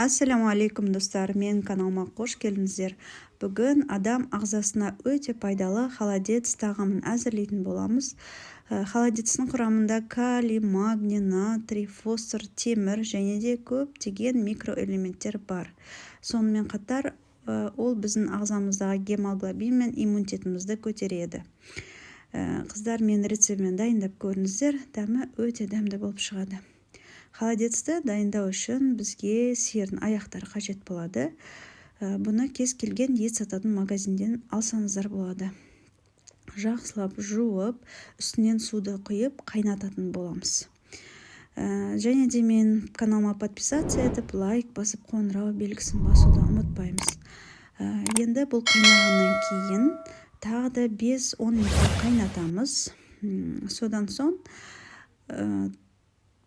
Ассалаумағалейкум, достар! Менің каналыма қош келдіңіздер! Бүгін адам ағзасына өте пайдалы холодец тағамын әзірлейтін боламыз. Холодецтің құрамында калий, магний, натрий, фосфор, темір және де көптеген микроэлементтер бар. Сонымен қатар ол біздің ағзамыздағы гемоглобин мен иммунитетімізді көтереді. Қыздар, менің рецептіммен дайындап көріңіздер, дәмі өте дәмді болып шығады. Холодецті дайындау үшін бізге сиырдың аяқтары қажет болады. Бұны кез келген ет сататын магазинден алсаңыздар болады. Жақсылап жуып, үстінен суды құйып, қайнататын боламыз. Және де мен каналыма подписаться етіп, лайк басып, қоңырау белгісін басуды ұмытпаймыз. Енді бұл қайнағаннан кейін тағы да 5-10 минут қайнатамыз. Содан соң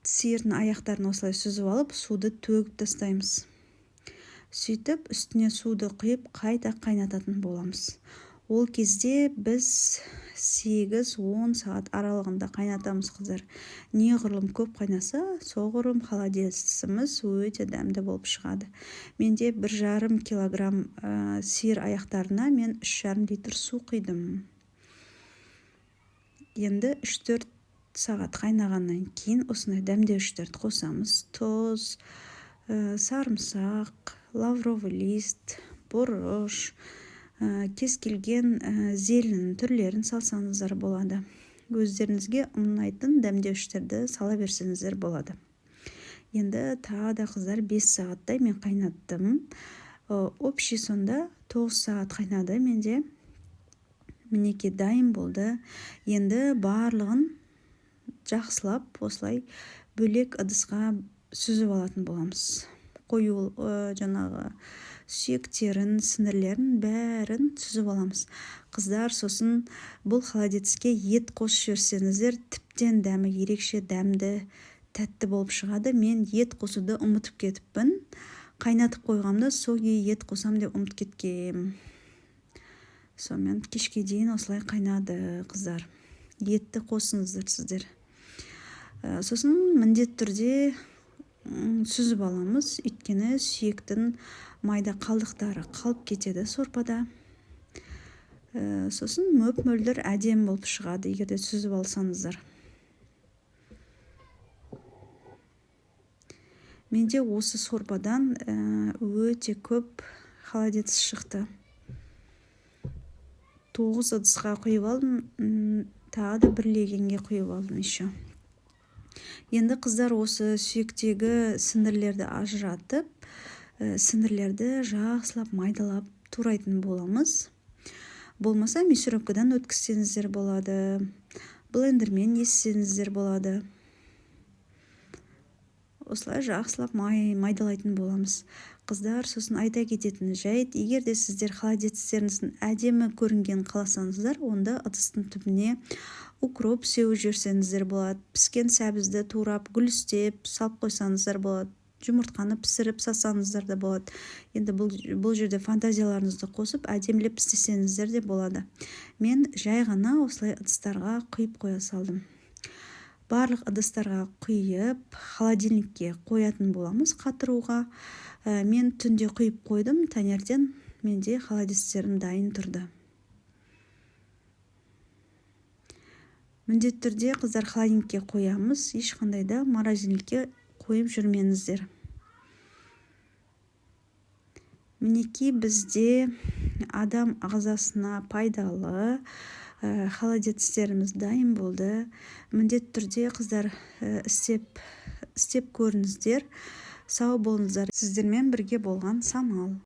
сиырдың аяқтарын осылай сүзіп алып, суды төгіп тастаймыз. Сөйтіп, үстіне суды құйып, қайта қайнататын боламыз. Ол кезде біз 8-10 сағат аралығында қайнатамыз, қыздар. Неғұрлым көп қайнаса, соғұрлым холодеціміз өте дәмді болып шығады. Менде 1,5 килограмм сиыр аяқтарына мен 3,5 литр су құйдым. Енді 3-4 сағат қайнағаннан кейін осындай дәмдеуіштерді қосамыз: тұз, сарымсақ, лавровый лист, бұрыш, кез келген зеленнің түрлерін салсаңыздар болады. Өздеріңізге ұнайтын дәмдеуіштерді сала берсеңіздер болады. Енді тағы да, қыздар, 5 сағаттай мен қайнаттым. Общий сонда 9 сағат қайнады менде. Мінекей, дайын болды. Енді барлығын жақсылап осылай бөлек ыдысқа сүзіп алатын боламыз. Қою жаңағы сүйектерін, сіңірлерін, бәрін сүзіп аламыз, қыздар. Сосын бұл холодецке ет қосып жіберсеңіздер, тіптен дәмі ерекше дәмді, тәтті болып шығады. Мен ет қосуды ұмытып кетіппін. Қайнатып қойғанымда, сол күйі ет қосам деп ұмытып кеткем. Сонымен кешке дейін осылай қайнады. Қыздар, етті қосыңыздар сіздер. Сосын міндетті түрде сүзіп аламыз, өйткені сүйектің майда қалдықтары қалып кетеді сорпада. Сосын мөп мөлдір әдемі болып шығады, егер де сүзіп алсаңыздар. Менде осы сорпадан өте көп холодец шықты. Тоғыз ыдысқа құйып алдым, тағы да бір легенге құйып алдым еще. Енді, қыздар, осы сүйектегі сіңірлерді ажыратып, сіңірлерді жақсылап майдалап турайтын боламыз. Болмаса мясорубкадан өткізсеңіздер болады, блендермен ессеңіздер болады. Осылай жақсылап майдалайтын боламыз, қыздар. Сосын айта кететін жайт: егер де сіздер холодецтеріңіздің әдемі көрінгенін қаласаңыздар, онда ыдыстың түбіне укроп сеуіп жіберсеңіздер болады, піскен сәбізді турап, гүл істеп салып қойсаңыздар болады, жұмыртқаны пісіріп салсаңыздар да болады. Енді бұл жерде фантазияларыңызды қосып, әдемілеп істесеңіздер де болады. Мен жай ғана осылай ыдыстарға құйып қоя салдым. Барлық ыдыстарға құйып, холодильникке қоятын боламыз қатыруға. Мен түнде құйып қойдым, таңертең менде холодецтерім дайын тұрды. Міндетті түрде, қыздар, холодильникке қоямыз, ешқандай да морозильникке қойып жүрмеңіздер. Мінекей, бізде адам ағзасына пайдалы холодецтеріміз дайын болды. Міндетті түрде, қыздар, істеп көріңіздер. Сау болыңыздар! Сіздермен бірге болған Самал.